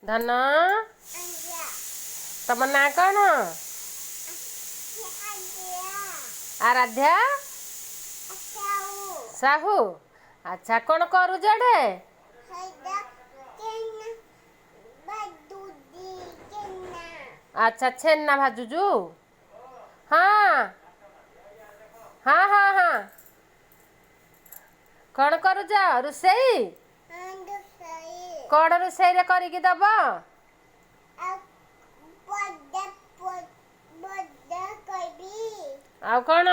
ଧନ, ତମ ନାଁ କ'ଣ? ଆରାଧ୍ୟା ସାହୁ। ଆଚ୍ଛା, କ'ଣ କରୁଛ ଏଠେ? ଆଚ୍ଛା, ଛେନା ଭାଜୁଛୁ? ହଁ ହଁ ହଁ ହଁ। କ'ଣ କରୁଛ? ରୋଷେଇ? କ'ଣ ରୋଷେଇରେ କରିକି ଦବ? ଆଉ କ'ଣ?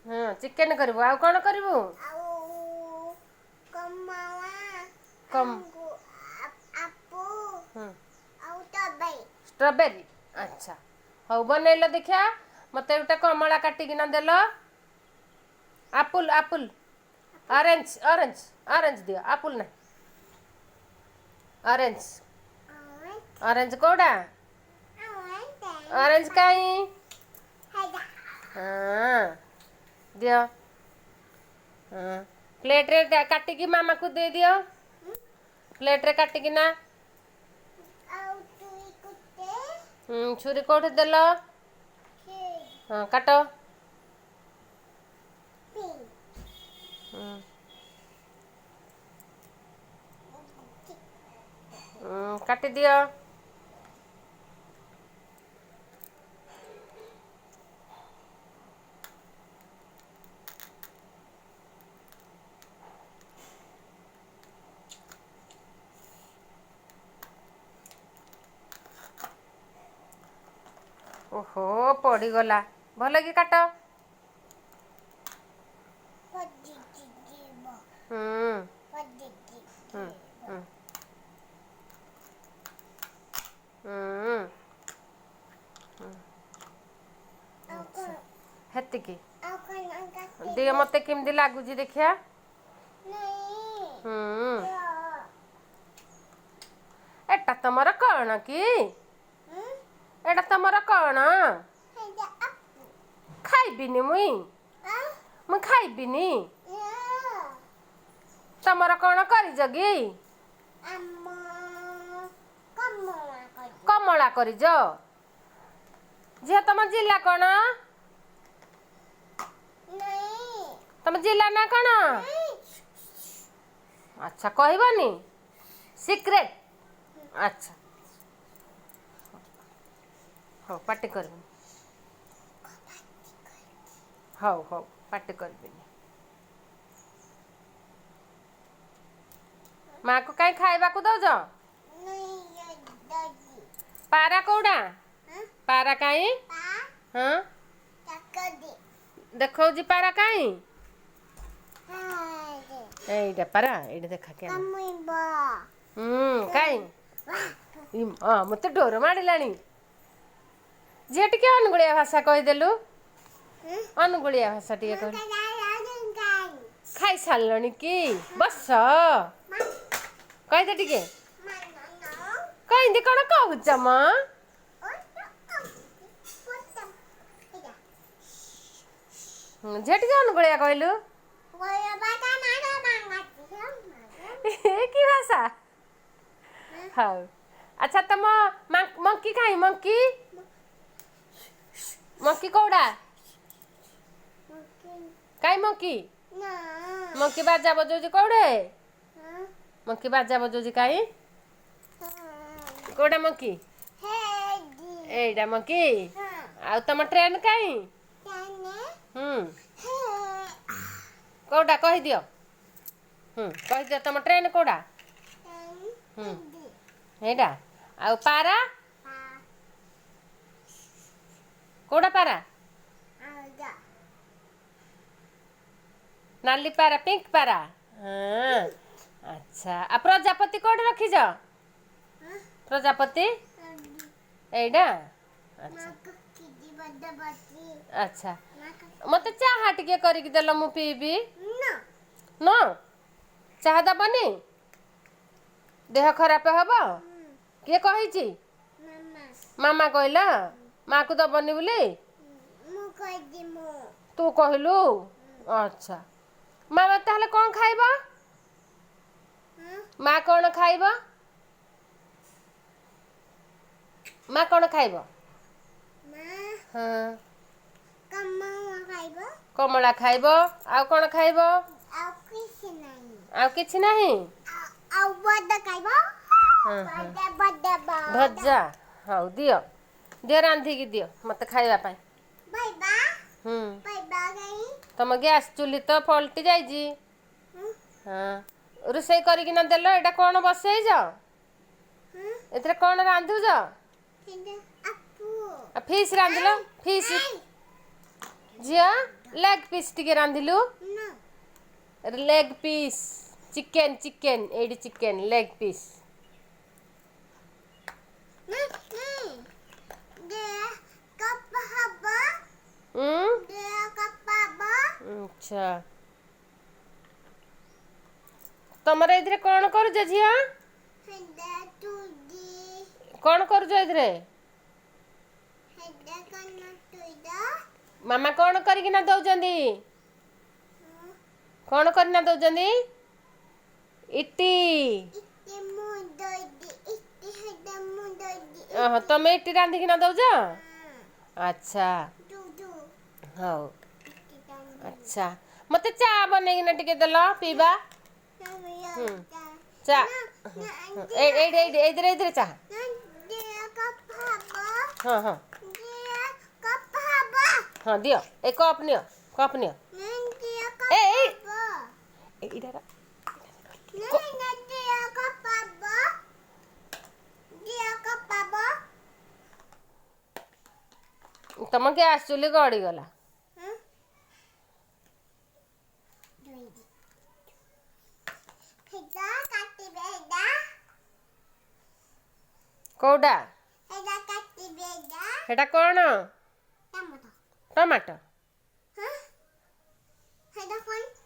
ହଁ, ଚିକେନ କରିବୁ। ଆଉ କ'ଣ କରିବୁ? କମ୍ ଷ୍ଟ୍ରବେରୀ। ଆଚ୍ଛା, ହଉ ବନେଇଲ ଦେଖିଆ। ମୋତେ ଗୋଟେ କମଳା କାଟିକିନା ଦେଲ। Apple, apple, orange, orange, orange ଦିଅ। ଆପୁଲ ନାହିଁ, ଅରେଞ୍ଜ। ଅରେଞ୍ଜ କୋଉଟା? ଅରେଞ୍ଜ କାଇଁ? ହଁ, ଦିଅ। ହଁ, ପ୍ଲେଟ୍ରେ କାଟିକି ମାମାକୁ ଦେଇଦିଅ, ପ୍ଲେଟ୍ରେ କାଟିକିନା। ଛୁରୀ କୋଉଠି ଦେଲ? ହଁ, କାଟ। କାଟିଦିଅ। ଓହୋ, ପଡ଼ିଗଲା। ଭଲ କି କାଟ। ହୁଁ ହୁଁ ହୁଁ ହୁଁ। ଆଚ୍ଛା, ହେତିକି ଦିଅ। ମତେ କେମିତି ଲାଗୁଛି ଦେଖିଆ। ହୁଁ, ଏଟା ତମର କ'ଣ କି? ଏଟା ତମର କ'ଣ? ଖାଇବିନି ମୁଇଁ, ମୁଁ ଖାଇବିନି। ତମର କ'ଣ କରିଛ କି? କମଳା କରିଛ। ଝିଅ, ତମ ଜିଲ୍ଲା କ'ଣ? ତମ ଜିଲ୍ଲା ନା କ'ଣ? ଆଚ୍ଛା, କହିବନି, ସିକ୍ରେଟ। ଆଚ୍ଛା, ହଉ, ପାଟି କରିବିନି। ହଉ ହଉ, ପାଟି କରିବିନି। ମାକୁ କାଇଁ ଖାଇବାକୁ ଦଉଛ? ପାରା କୋଉଟା? ପାରା କାଇଁ? ହଁ, ଦେଖଉଛି ପାରା କାଇଁ? ଏଇଟା ପାରା, ଏଇଟା ଦେଖା। ହୁଁ, କାଇଁ? ମତେ ଡର ମାଡ଼ିଲାଣି। ଝିଅ, ଟିକେ ଅନୁଗୁଳିଆ ଭାଷା କହିଦେଲୁ। ଅନୁଗୁଳିଆ ଭାଷା ଟିକେ କହିଲୁ। ଖାଇସାରିଲଣି କି? ବସ, କହିଦେ ଟିକେ। କହିଦି, କ'ଣ କହୁଛ ମ? ଝିଅ, ଟିକେ ଅନୁଗୁଳିଆ କହିଲୁ। କି ଭାଷା? ହଉ। ଆଚ୍ଛା, ତମ ମଙ୍କି କାଇଁ? ମଙ୍କି, ମଙ୍କି କୋଉଟା? କାଇଁ ମଙ୍କି? ମଙ୍କି ବାଜା ବଜଉଛି କୋଉଠେ? ମଙ୍କି ବାଜା ବଜଉଛି କାଇଁ? କୋଉଟା ମଙ୍କି? ଏଇଟା ମଙ୍କି। ଆଉ ତମ ଟ୍ରେନ କାଇଁ? ହୁଁ, କୋଉଟା କହିଦିଅ। ହୁଁ, କହିଦିଅ, ତମ ଟ୍ରେନ କୋଉଟା? ହୁଁ, ଏଇଟା। ଆଉ ପାରା କୋଉଟା? ପାରା ନାଲି ପାରା, ପିଙ୍କ ପାରା। ହଁ, ଆଚ୍ଛା। ଆଉ ପ୍ରଜାପତି କୋଉଠି ରଖିଛ? ପ୍ରଜାପତି ଏଇଟା। ଆଚ୍ଛା ଆଚ୍ଛା, ମତେ ଚାହା ଟିକେ କରିକି ଦେଲ, ମୁଁ ପିଇବି। ନ, ଚାହା ଦବନି? ଦେହ ଖରାପ ହବ। କିଏ କହିଛି? ମାମା କହିଲା ମାକୁ ଦବନି ବୋଲି। ତୁ କହିଲୁ? ଆଚ୍ଛା, ମାମା ତାହେଲେ କ'ଣ ଖାଇବ? ମା କ'ଣ ଖାଇବ? ମା କ'ଣ ଖାଇବ? ହଁ, କମଳା ଖାଇବ। ଆଉ କ'ଣ ଖାଇବ? ଆଉ କିଛି ନାହିଁ। ଭଜା। ହଉ ଦିଅ, ଦିଅ, ରାନ୍ଧିକି ଦିଅ ମତେ ଖାଇବା ପାଇଁ। ହୁଁ, ତମ ଗ୍ୟାସ୍ ଚୁଲି ତ ପଲଟି ଯାଇଛି। ହଁ, ରୋଷେଇ କରିକିନା ଦେଲ। ଏଇଟା କ'ଣ ବସେଇଛ? ଏଥିରେ କ'ଣ ରାନ୍ଧୁଛ? ଫିସ୍ ରାନ୍ଧିଲ? ଫିସ୍ ଝିଅ, ଲେଗ୍ ପିସ୍ ଟିକେ ରାନ୍ଧିଲୁ। Leg piece, chicken, chicken ଏଇଠି ଚିକେନ୍ ଲେଗ୍ ପିସ୍। ଆଚ୍ଛା, ତମର ଏଥିରେ କ'ଣ କରୁଛ ଝିଅ? କ'ଣ କରୁଛ ଏଥିରେ? ମାମା କ'ଣ କରିକିନା ଦଉଛନ୍ତି? କ'ଣ କରିକିନା ଦଉଛନ୍ତି? ଇଟି। ଓହୋ, ତମେ ଇଟି ରାନ୍ଧିକିନା ଦଉଛ? ଆଚ୍ଛା, ହଉ। ଆଚ୍ଛା, ମତେ ଚା ବନେଇକିନା ଟିକେ ଦେଲ ପିଇବା। ଚା ଏଇଠି, ଏଇଠି, ଏଇଥିରେ, ଏଇଥିରେ ଚା। ହଁ ହଁ ହଁ, ଦିଅ। ଏ କପ୍ ନିଅ, କପ୍ ନିଅ। ଏ ଏଇଟା ତମ ଗ୍ୟାସ୍ ଚୁଲି ଗଡ଼ିଗଲା। କୋଉଟା ସେଟା? କ'ଣ ଟମାଟୋ?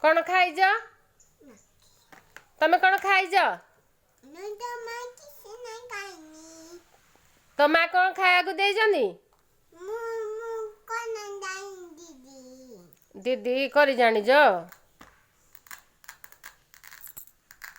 କ'ଣ ଖାଇଛ ତମେ? କ'ଣ ଖାଇଛ? ତୋ ମା କ'ଣ ଖାଇବାକୁ ଦେଇଛନ୍ତି? ଦିଦି କରି ଜାଣିଛ?